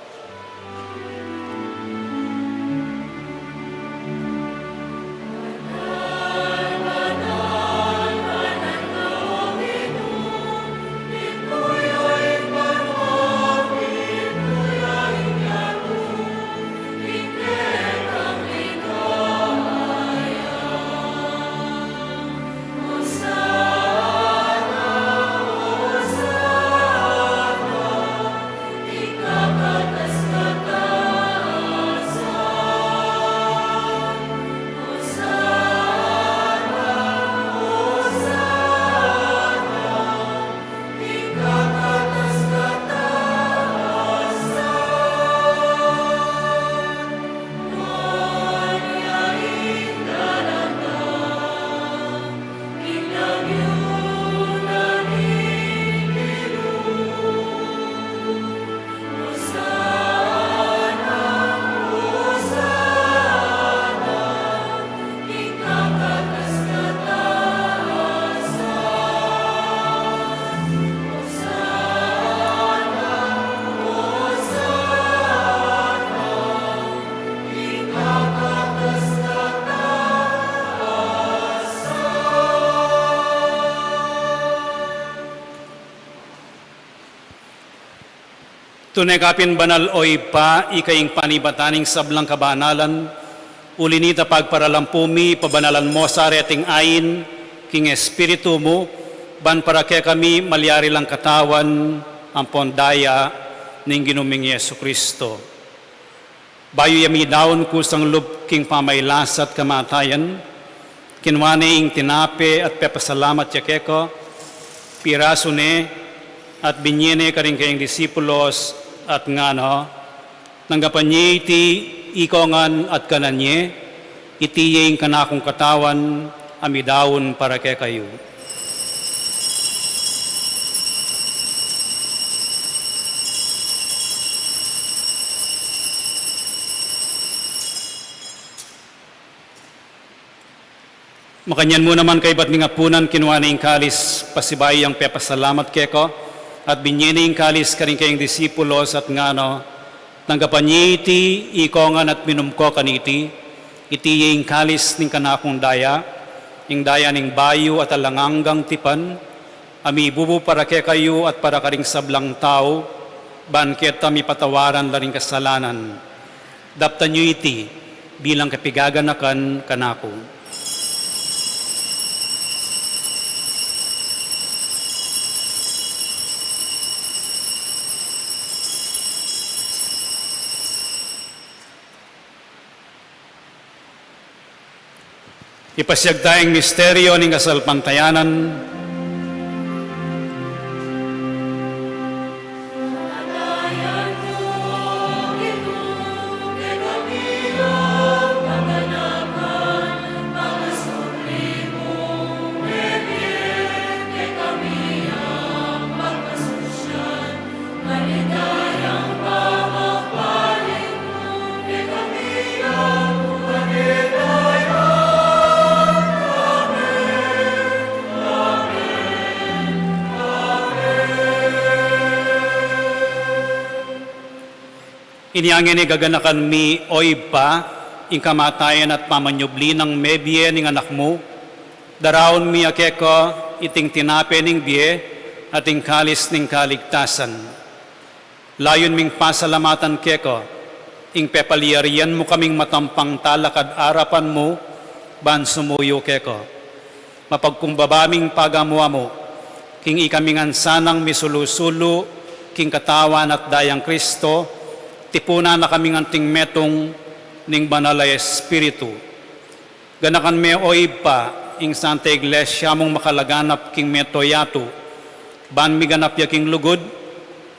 Tune ka pin banal, O Ibpa, ika ing panibatan ning sablang kabanalan. Uli na nita, pagparalampu mi, pabanalan mu sa reting ain king Espiritu mu, ban para kekami malyari lang katawan ampon daya ning Ginu ming Jesucristo. Bayu ya midaun kusang lub king pamailas at kamatayan, kinua ne ing tinape at pepasalamat ya keka, pirasu ne at binie ne karing kayang disipulos at ngana: Tanggapan ye iti ikongan at kanan ye, iti ye ing kanakung katawan a midaun para kekayu. Makanyan mu naman kaybat ning apunan, kinua ne ing kalis, pasibayu yang pepasalamat keka, at binie ne ing kalis karing kayang disipulos at ngana: Tanggapan ye iti ikongan at minum ko kaniti, iti ye ing kalis ning kanakung daya, ing daya ning bayu at alang anggang tipan, a mibubu para kekayu at para karing sablang tau, ban keta mipatawaran la ring kasalanan. Daptan yu iti bilang kapigaganakan kanaku. Ipasiag taya ing misteryo ning kasalpantayanan. Inya ngeni gaganakan mi, O Ibpa, ing kamatayan at pamanyubli nang mebie ning Anak mu, daraun mi keka iting tinape ning bie at ing kalis ning kaligtasan. Layun ming pasalamatan keka ing pepalyarian mu kaming matampang talakad arapan mu ban sumuyu keka. Mapagkumbaba ming pagamu-amu king ikami ngan sanang misulu-sulu king Katawan at Dayang Kristo, tipunan na kaming anting metung ning Banal a Espiritu. Ganakan me, O Ibpa, ing Santa Iglesia mung makalaganap king mabilug a yatu, ban miganap ya king lugud,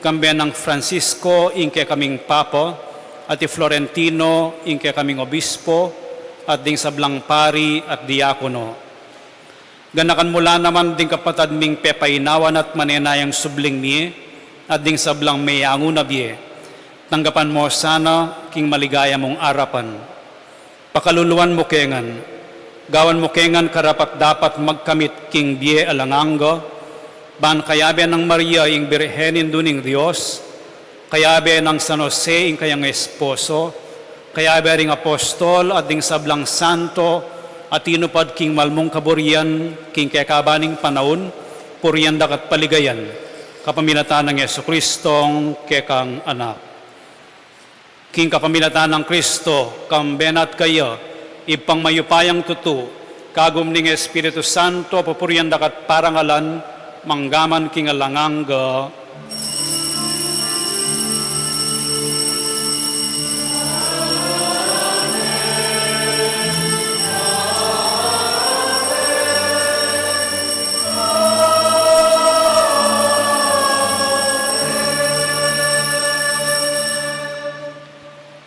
kambe nang Francisco ing kekaming Papa, at i Florentino ing kekaming Obispo, at ding sablang pari at diakono. Ganakan mu la naman ding kapatad ming pepainawan at manenayang subling mie, at ding sablang meyangu na bie. Tanggapan mu sana king maligaya mung arapan. Pakaluluan mu ke ngan, gawan mu ke ngan karapat-dapat magkamit king bie alang angga, ban kayabe nang Maria ing Birhen Indu ning Dios, kayabe nang San Jose ing kayang esposo, kayabe ring apostol at ding sablang santo a tinupad king malmung kaburian king kekaban ning panaun, purian da ka at paligayan, kapamilatan nang Jesucristong kekang Anak. King kapamilatan nang Kristo, kambe na at kaya, Ibpang mayupayang tutu, kagum ning Espiritu Santo, pupurian da ka at parangalan, mangga man king alang angga.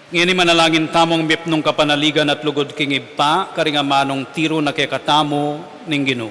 Ngeni manalangin tamung mipnung kapanaligan at lugud king Ibpa, karing amanung tiru na kekatamu ning Ginu.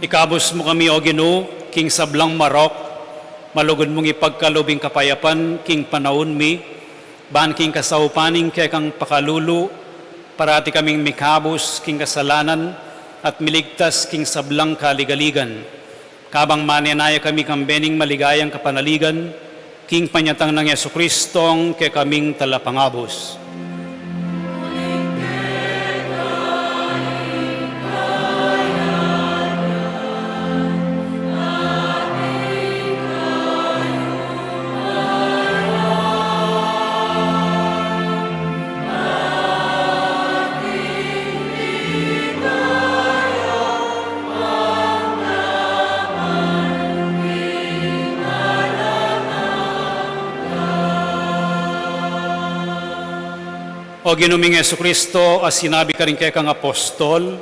Ikabus mu kami, O Ginu, king sablang marok, malugud mung ipagkalub ing kapayapan king panaun mi, ban king kasaupan ning kekang pakalulu, parati kaming mikabus king kasalanan at miligtas king sablang kaligaligan. Kabang manenaya kami kambe ning maligayang kapanaligan, king panyatang nang Jesucristong kekaming Talapangabus. O Ginu ming Jesucristo, a sinabi karing kekang apostol,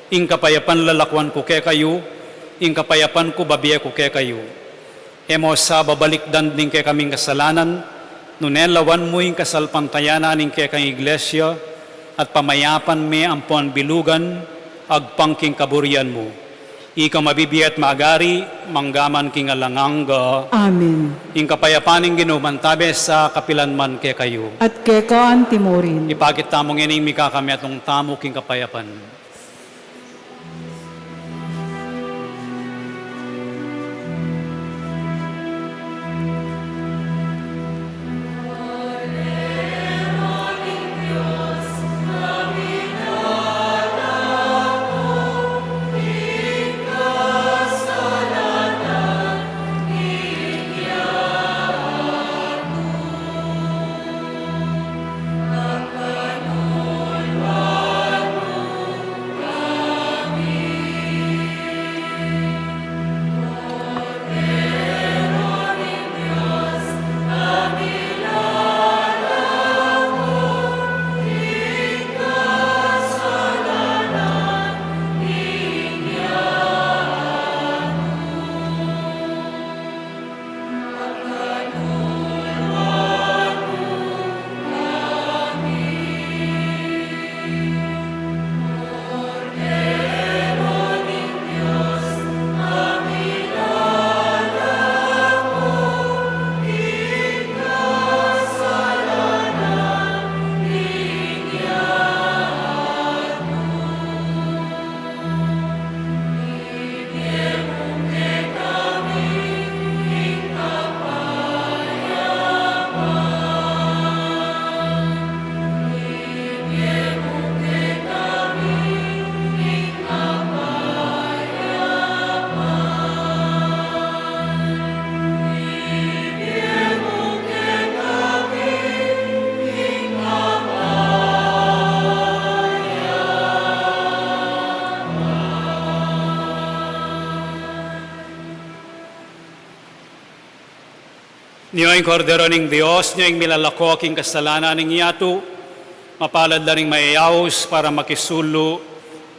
ing kapayapan lalakuan ku kekayu, ing kapayapan ku bibie ku kekayu. E mu sa babalikdan ding kekaming kasalanan, nune lawan mu ing kasalpantayanan ning kekang Iglesia, at pamayapan me ampon bilugan, agpang king kaburian mu. Ika mabibie at magari, mangga man king alang angga. Amen. Ing kapayapan ning Ginu mantabe sa kapilan man kekayu. At keka antimurin. Ipakit tamu ngening mikakametung tamu king kapayapan. Nyo ing Kordero ning Dios, nyo ing milalako king kasalanan ning yatu, mapalad la ring mayayaus para makisulu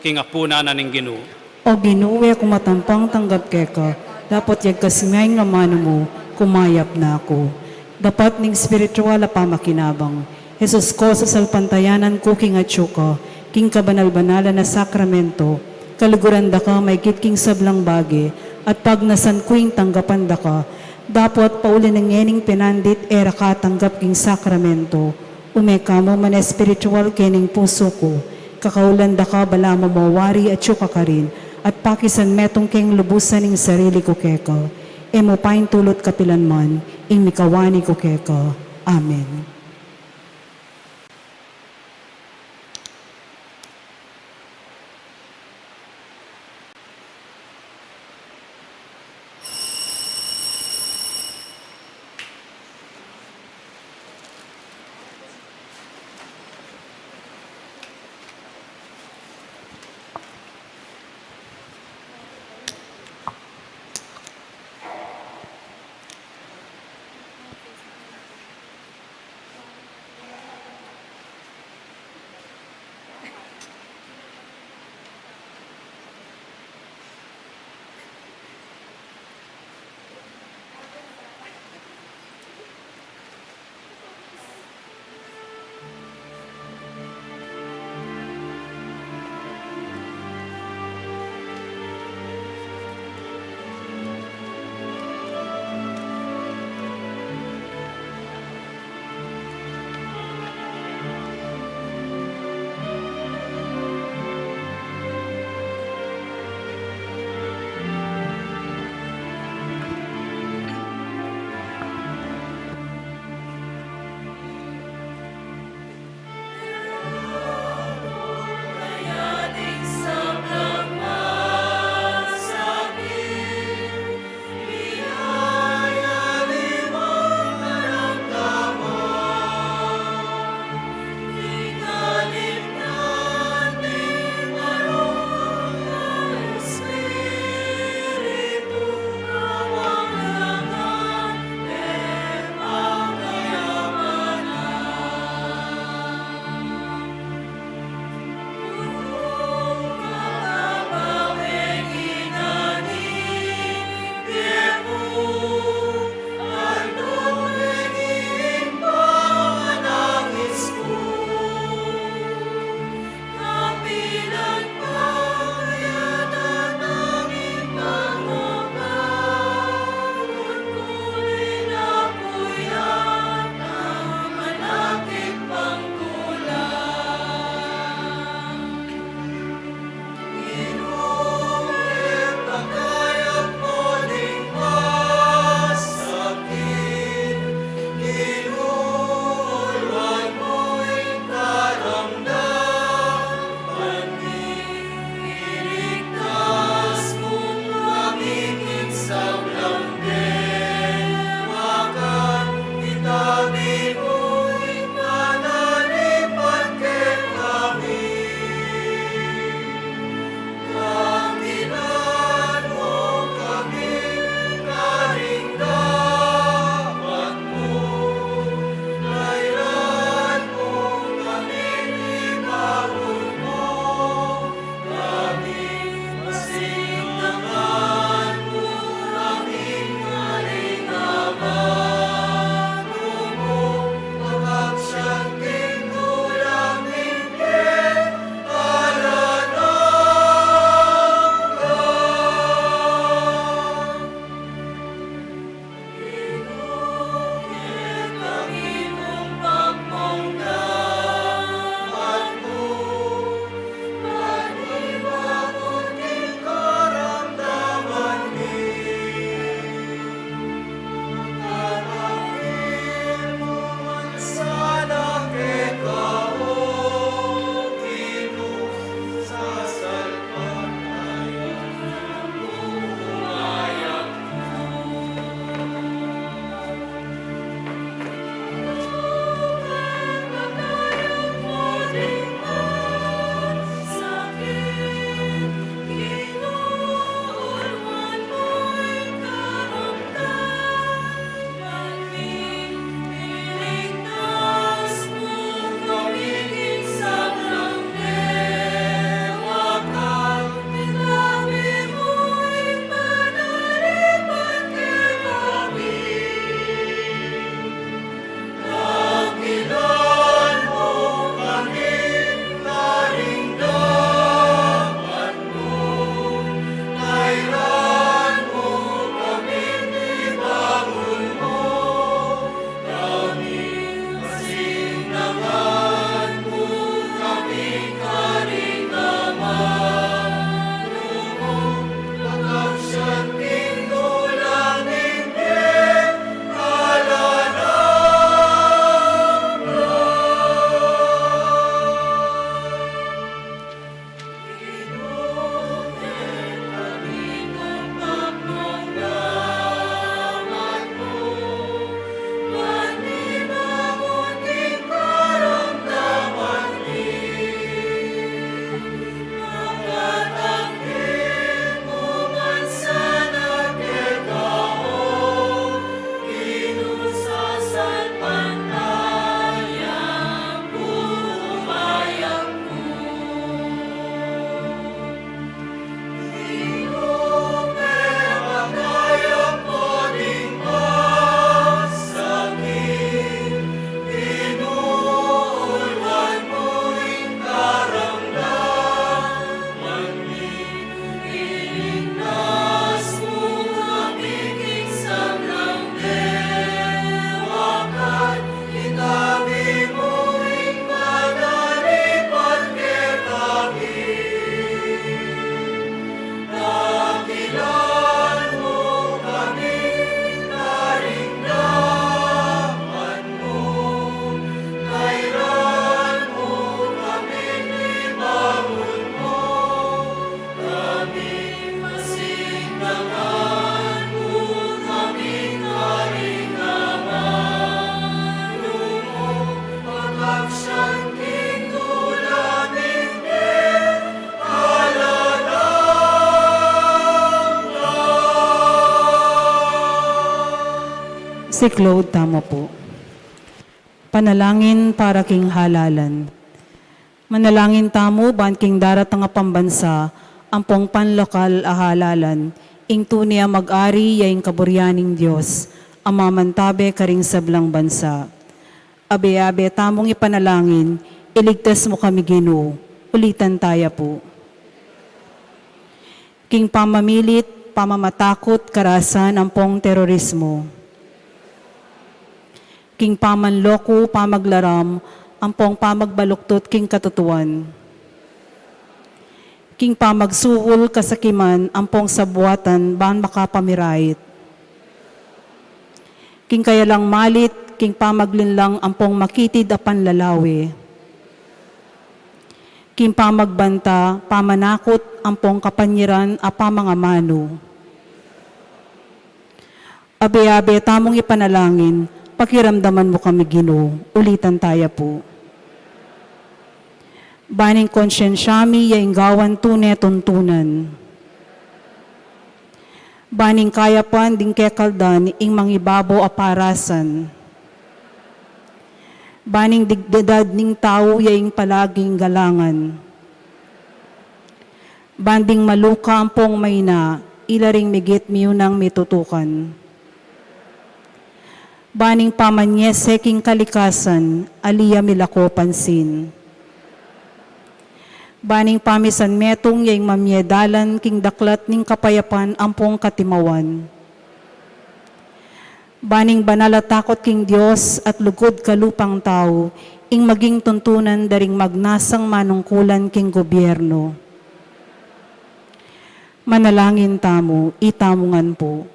king apunan na ning Ginu. O Ginu, e ku matampang tanggap keka, dapot yagkas me ing amanu mu, kumayap na ku. Dapat ning espiritual a pamakinabang. Jesus ko, sasalpantayanan ku king atyu ka, king kabanal-banalan a sakramento, kaluguran da ka maigit king sablang bage, at pagnasan ku ing tanggapan da ka, dapot pauli na ngening penandit e ra ka tanggap king sakramento, ume ka mu man espiritual kening pusu ku, kakaulan da ka balamu mo wari atyu ka karin, at pakisan metung keng lubusan ing sarili ku keka, e mu paintulut kapilan man ing mikawani ku keka. Amen. Siklaud tamu pu. Panalangin para king halalan. Manalangin tamu ban king daratang a pambansa ampong panlokal a halalan, ing tune a mag-ari ya ing kaburian ning Dios a mamantabe karing sablang bansa. Abe-abe tamung ipanalangin, iligtas mu kami Ginu, ulitan taya pu. King pamamilit, pamamatakut, karasan ampong terorismo. King pamanloku, pamaglaram ampong pamagbaluktot king katutuan. King pamagsuhul, kasakiman ampong sabuatan ban makapamirait. King kayalang malit, king pamaglinlang ampong makitid a panlalawe. King pamagbanta, pamanakut ampong kapanyiran a pamangamanu. Abe-abe tamung ipanalangin, pakiramdaman mu kami Ginu, ulitan taya pu. Ban ing konsyensya mi ya ing gawan tune tuntunan. Ban ing kayapan ding kekaldan ing mangibabo a parasan. Ban ing dignidad ning tau ya ing palaging galangan. Ban ding maluka ampong maina, ila ring migit miyunang mitutukan. Ban ing pamanyese king kalikasan, ali ya milako pansin. Ban ing pamisanmetung ya ing mamie dalan king daklat ning kapayapan ampong katimawan. Ban ing banal a takut king Dios at lugud kalupang tau, ing maging tuntunan da ring magnasang manungkulan king gobyerno. Manalangin tamu, itamu ngan pu.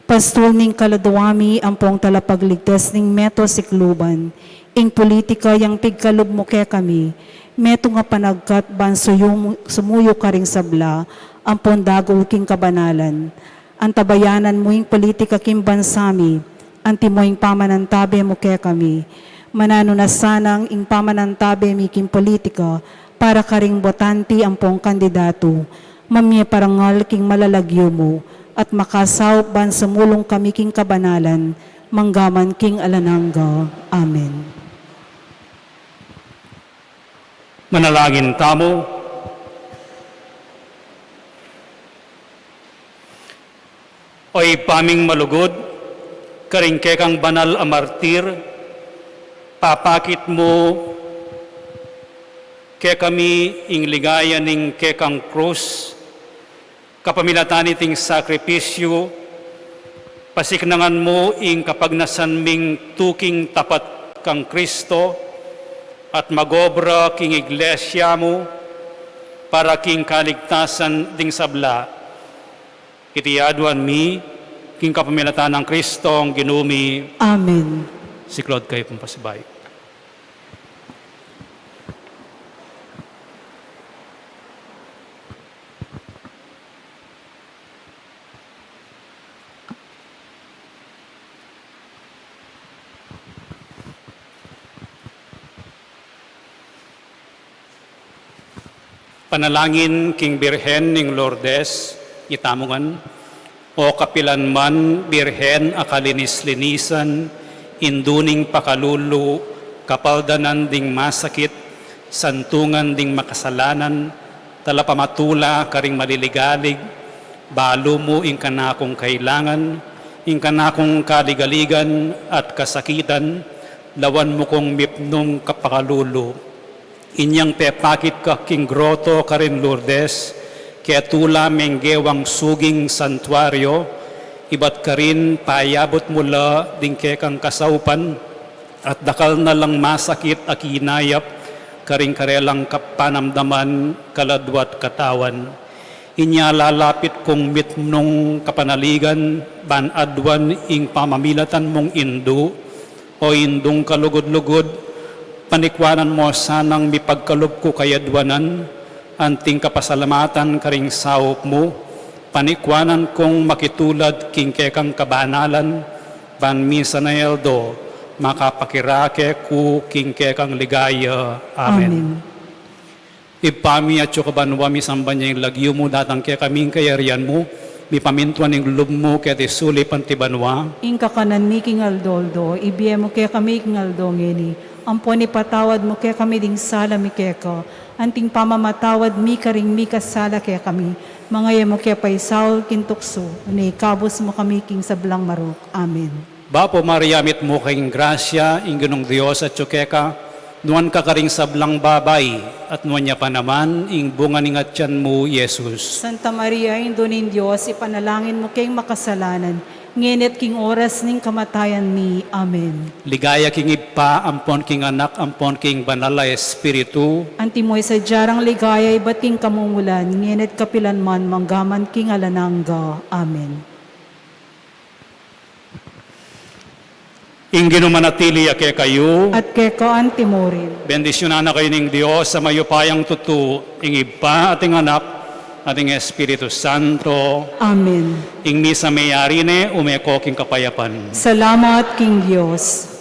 Pastul ning kaladua mi ampong talapagligtas ning meto sikluban, ing pulitika yang pigkalub mu kekami, metung a panagkat ban suyum-, sumuyu karing sabla ampong dagul king kabanalan. Antabayanan mu ing pulitika king bansa mi, antimo ing pamanantabe mu kekami. Mananu na sanang ing pamanantabe mi king pulitika para karing botante ampong kandidatu, mamie parangal king malalagyu mu, at makasaup ban sumulung kami king kabanalan, manggaman king alang angga. Amen. Manalangin tamu. O Ibpa ming malugud, karing kekang banal a martir, papakit mu kekami ing ligaya ning kekang krus, kapamilatan niting sakripisyu, pasiknangan mu ing kapagnasan ming tuking tapat kang Kristo, at magobra king iglesia mu para king kaligtasan ding sabla. Iti aduan mi, king kapamilatan nang Kristong Ginu mi. Amen. Siklaud kayu pung pasibayu. Panalangin king Birhen ning Lourdes, itamu ngan. O kapilan man Birhen a kalinis-linisan, indu ning pakalulu, kapaldanan ding masakit, santungan ding makasalanan, talapamatula karing maliligalig, balu mu ing kanakung kailangan, ing kanakung kaligaligan at kasakitan, lawan mu kung mipnung kapakalulu. Inyang pepakit ka king groto karin Lourdes, ketula menggewang suging santuario, ibat karin payabut mu la ding kekang kasaupan, at dakal na lang masakit a kinayap karing karelang kapanamdaman, kaladwa't katawan. Inya lalapit kung mitmung kapanaligan, ban aduan ing pamamilatan mung indu, o indung kalugud-lugud, panikwanan mo sanang mipagkalub ku kayaduanan, anting kapasalamatan karing saup mu, panikwanan kung makitulad king kekang kabanalan, ban misan a aldo, makapakirake ku king kekang ligaya. Amen. Amen. Ibpa mi, atsu ka banua, misamban ya ing lagyu mu, datang kekami ing kayarian mu, Mipamintuan ing lub mu keti sulip anti banua. Ing kakanan mi king aldo-aldo, ibie mu kekami king aldo ngeni. Ampon ipatawad mu kekami ding sala mi keka, anting pamamatawad mi karing mikasala kekami. Manga e mu ke paisaul king tuksu, nune ikabus mu kami king sablang marok. Amen. Bapu Maria, mitmu ka king grasya, ing Ginung Dios atyu keka, nuan ka karing sablang babai, at nuan ya pa naman ing bunga ning atian mu, Jesus. Santa Maria, Indu ning Dios, ipanalangin mu keng makasalanan, ngeni at king oras ning kamatayan mi. Amen. Ligaya king Ibpa, ampon king Anak, ampon king Banal a Espiritu. Antimo ing sadya rang ligaya ibat king kamumulan, ngeni at kapilan man, manggaman king alang angga. Amen. Ing Ginu manatili ya kekayu. At keka antimo rin. Bendisyunan na kayu ning Dios a mayupayang tutu, ing Ibpa at ing Anak at ing Espiritu Santo. Amen. Ing misa meyari ne, ume ko king kapayapan. Salamat king Dios.